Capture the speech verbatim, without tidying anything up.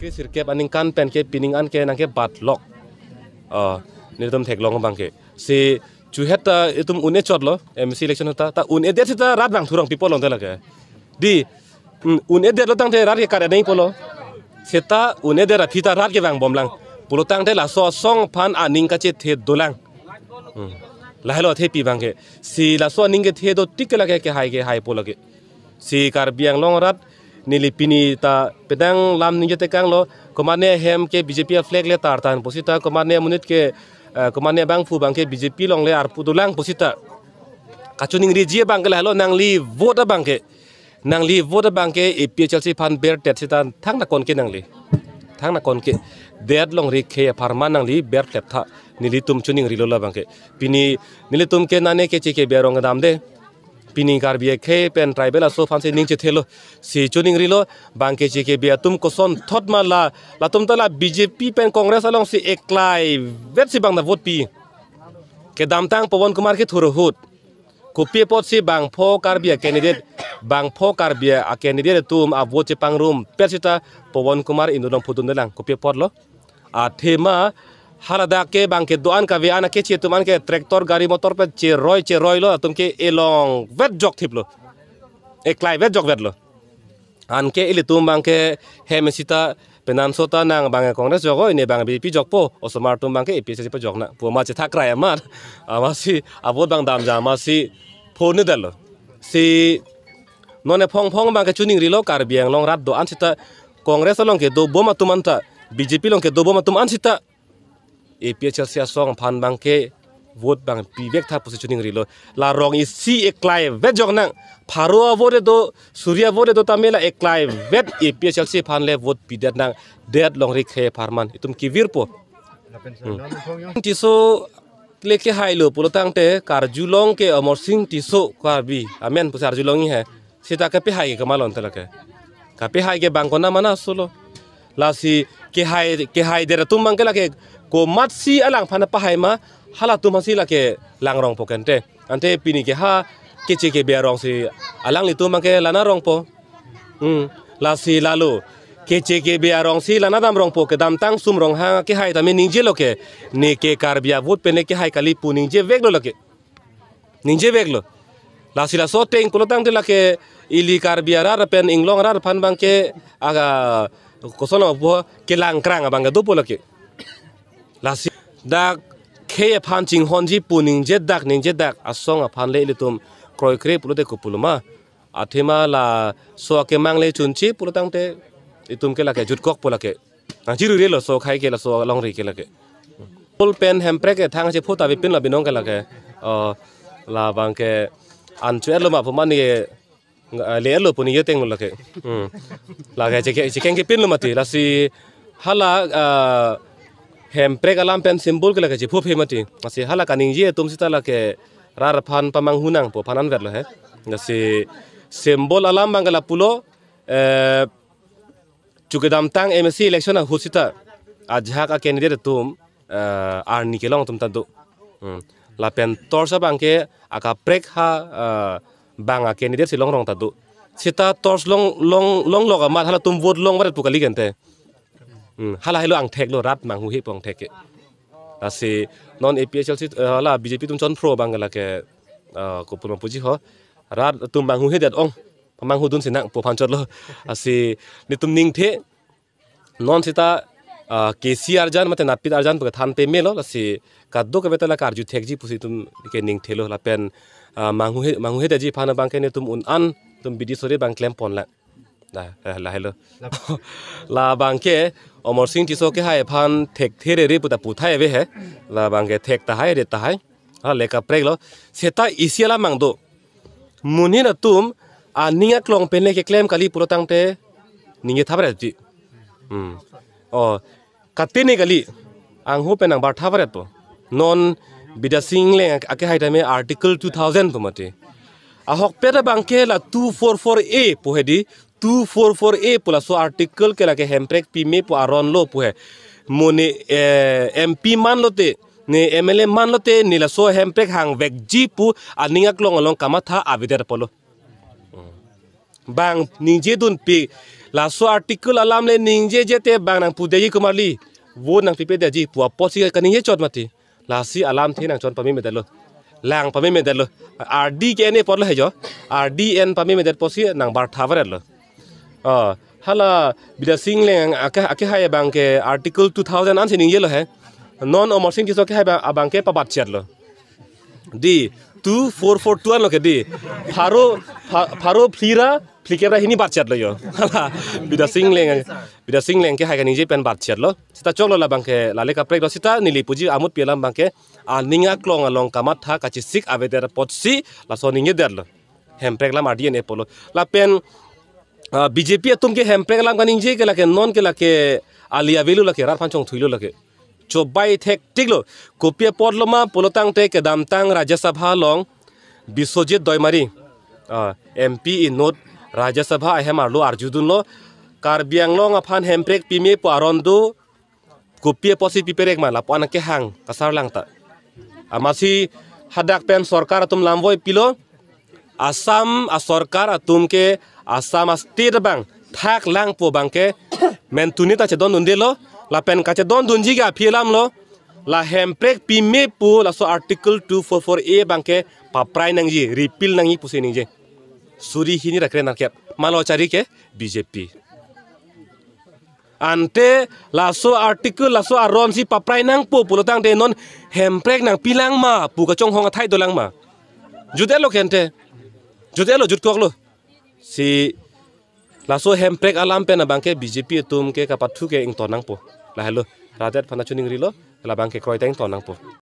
Ke sirkep aningkan pen ke pining an ke nangke bat lok. Ah, nelitum theklong abang ke. Si chuhet ta itum un-e chotlo, M C election ta, ta un-edet sita rat bang thurong pipo longte lake. Di, mm, un-edetlo tangte rat ke kar-e nangpo lo. Seta un-edet aphi ta rat ke vangbomlang. Pulotangte laso asong aphan aning kachethe dolang. Hmm. Lahelo thepi abang ke. Si laso aning kethe do tik ke lake kehai kehaipo lake. Si Karbi Anglong arat neli pini ta pedang lam ningje tekanglo, komatne hem ke B J P a flag le tartan pusita, komatne amonit ke, eh, komatne abangphu abang ke B J P along le arpu dolang pusita. Kachoningriji abang ke lahelo, nangli vote abang ke. Nangli vote abang ke A P H L C aphan berdet sita thang nakon ke nangli. Thang nakon ke. Det longri khei apharman nangli berdet tha. Nelitum choningrilo labang ke. Pini nelitum ke nane keche kebe arong kedamde. Pini Karbi akhei pen tribal aso aphan si ning chethelo. Si choningrilo, bang keche kebe atum kosonthot ma la, latum ta la B J P pen Congress alongsi eklai vet si bang ta vote pi. Kedamtang Pawan Kumar kethur ahut. Kopi apotsi bangpho Karbi a candidate, bangpho Karbi a candidate atum a vote chepangrumpet sita Pawan Kumar inut along phudundelang. Kopi apotlo. Athema haladak ke bang kedo-an kave an akeche atum an ke tractor gari motor pen cheroi cheroilo, atum ke elong vet jokthiplo. Eklai vet jokvetlo. Anke ilitum bang ke hem sita penanso ta nang bang Congress jok oi, ne bang B J P jokpo, osomar atum bang ke A P H L C pajok nang pu ma chethak rai amat. Amatsi a vote bang damja amatsi phone dalo. Si non ephong phong bang ke choningrilo, Karbi Anglong arat do-an sita Congress along kedobom atum anta, B J P along kedobom atum an sita A P H L C asong aphan bang ke vote bang pivek tha pusi choningrilo. La rong isi eklai vet jok nang. Pharo a vote do, suri a vote do tame la eklai vet A P H L C aphan le vote pidet nang, det longri khei apharman. Itum kevirpo. Hmm. Tisso le kehailo pulotangte karjulong ke Amarsing Tisso Karbi amen pusi arjulong he. Sita kepehai ke kamalon te lake. Kepehai ke bang konat ma asolo. Lasi kehai, kehaidet atum bang ke lake komatsi alangphan pahai ma, halatum hasi lake langrongpo kente. Ante pini ke ha keche kebe arongsi alanglitum bang ke lana rongpo. Hmm. Lasi lalo keche kebe arongsi lana damrongpo, kedamtang Sum Ronghang kehai tame ningjelo ke. Ne ke Karbi a vote pen ne kehai kali pu ningjeveklo lake. Ningjeveklo. Lasi laso ateng pulotangte lake ili Karbi arat pen inglong arat aphan bang ke aga koson abo kelangkrang abang ke dopo lake. Lasi dak khei aphan chinghonji pu ningjedak ningjedak asong aphan le ilitum kroikre pulote kopuloma. Athema laso akemang le chunche pulotangte itum ke lake jutkokpo lake. Nangchirurelo so khei ke laso alongri ke lake. Pul pen hemprek ke thang chepho ta bipin la binong ke lake. Oh, labang ke an chu-etlo ma pu mani ke, eh, le-etlo pu ningje tenglo lake. Hmm. Lake cheke-, chekeng kepinlo mati. Lasi hala, ah, hemprek alam pen symbol ke lake chepho phe mati. Lasi hala kaningje atum sita lake rat aphan pamanghu nangpo aphan anvetlo he. Lasi symbol alam bang ke lapulo, eh, chu kedamtang M A C election ahut sita ajahak a candidate atum, eh, arni kelong atum ta do. Hmm. Lapen torch abang ke akaprek ha, eh, bang a candidate si longrong ta do. Sita torch long, long, longlok amat halatum vote longvaret pu kali kente. Hmm. Hala helo angtheklo, rat manghuhe pu angthek ke. Lasi non A P H L C, eh, hala B J P atum chonphro abang ke lake, eh, kopuloma puji ho. Rat atum manghuhedet ong. Pamanghu dunsi nang pu aphan chotlo. Lasi netum ningthe non sita, ah, K C arjan mate napit arjan pu kethan pemelo, lasi kadokave ta la karju thekji pusi itum ke ningthelo lapen, ah, manghuhe, manghuhedetji aphan abang ke netum un-an atum bidi sore bang klemponlang. La, eh, lahelo. Labang ke Amarsing Tisso kehai aphan thekthe rere puta puthai ave he. Labang ke thek tahai, ret tahai. Ha, le kapreklo. Seta isi alam mang do. Monit atum aning aklong pen le keklem kali pulotangte ningje thapret ji. Hmm. Oh, katene kali. Angho pen nangbar thapretpo. Non Bidya Sing Engleng akehai tame Article two thousand pu mati. Ahokpet abang ke la two four four A pu hedi. Two four four A pu laso article ke lake hemprek pime pu aron lo pu he. Mo ne, eh, M P manlote, ne M L A manlote, ne laso hemprek hangvekji pu aning aklong along kamatha avedet apotlo. Bang ningje dunpi Laso article alam le ningjeje te bang nangpudetji komarli, vote nangpipedetji pu apotsi kaningje chot mati. Lasi alamthe nangchon pamemedetlo. Lang pamemedetlo. Ardi ke-en apotlo he jo. Ardi en pamemedet apotsi nang bartha varetlo. Oh, hala Bidya Sing Engleng ake, akehai abangke Article two thousand ansi ningjelo he. Non Amarsing Tisso akehai abang, abangke pabatchetlo. Dei, two four four two anlo ke dei. Pharo, pha-, pharo phli ra, phlikep ra hini batchetlo jo. Hala, Bidya Sing Engleng, Bidya Sing Engleng akehai kaningje pen batchetlo. Seta choklo labangke, lale kaprek do seta neli puji amutpi alam abangke, aning aklong along kamatha kachesik avedet apotsi, laso ningjedetlo. Hemprek alam ardi en apotlo. Lapen, ah, B J P atum ke Hemprek alam kaningje ke lake non ke lake ali avelo lake rat aphan chongthuilo lake. Chobai thektiklo. Kopi apotlo ma pulotangte kedamtang Rajya Sabha along Biswajit Doimari, ah, M P inut Rajya Sabha ahem arlo arjudunlo. Karbi Anglong aphan Hemprek pime pu aron do, kopi apotsi piperek ma lapu-an kehang kasarlang ta. Amatsi hadak pen sorkar atum lamvoi pilo, Assam asorkar atum ke Assam a-state abang thaklang pu abangke mentuni ta chedondundelo, lapen kachedondunji ke aphi alamlo, la Hemprek pime pu laso Article two four four A abangke paprai nangji, repeal nangji pusi ningje. Suri hini ra kre-nerkep, malo chari ke B J P. Ante laso article, laso aronsi paprai nangpo pulotangte non Hemprek nangpilang ma pu kachonghong athai dolang ma. Jutlo ke ante. Jutlo, jutkoklo. Si laso Hemprek alam pen abangke B J P atum ke kapathu ke ington nangpo. Lahelo. Rat-et aphan achuningrilo. Labangke kroita ington nangpo.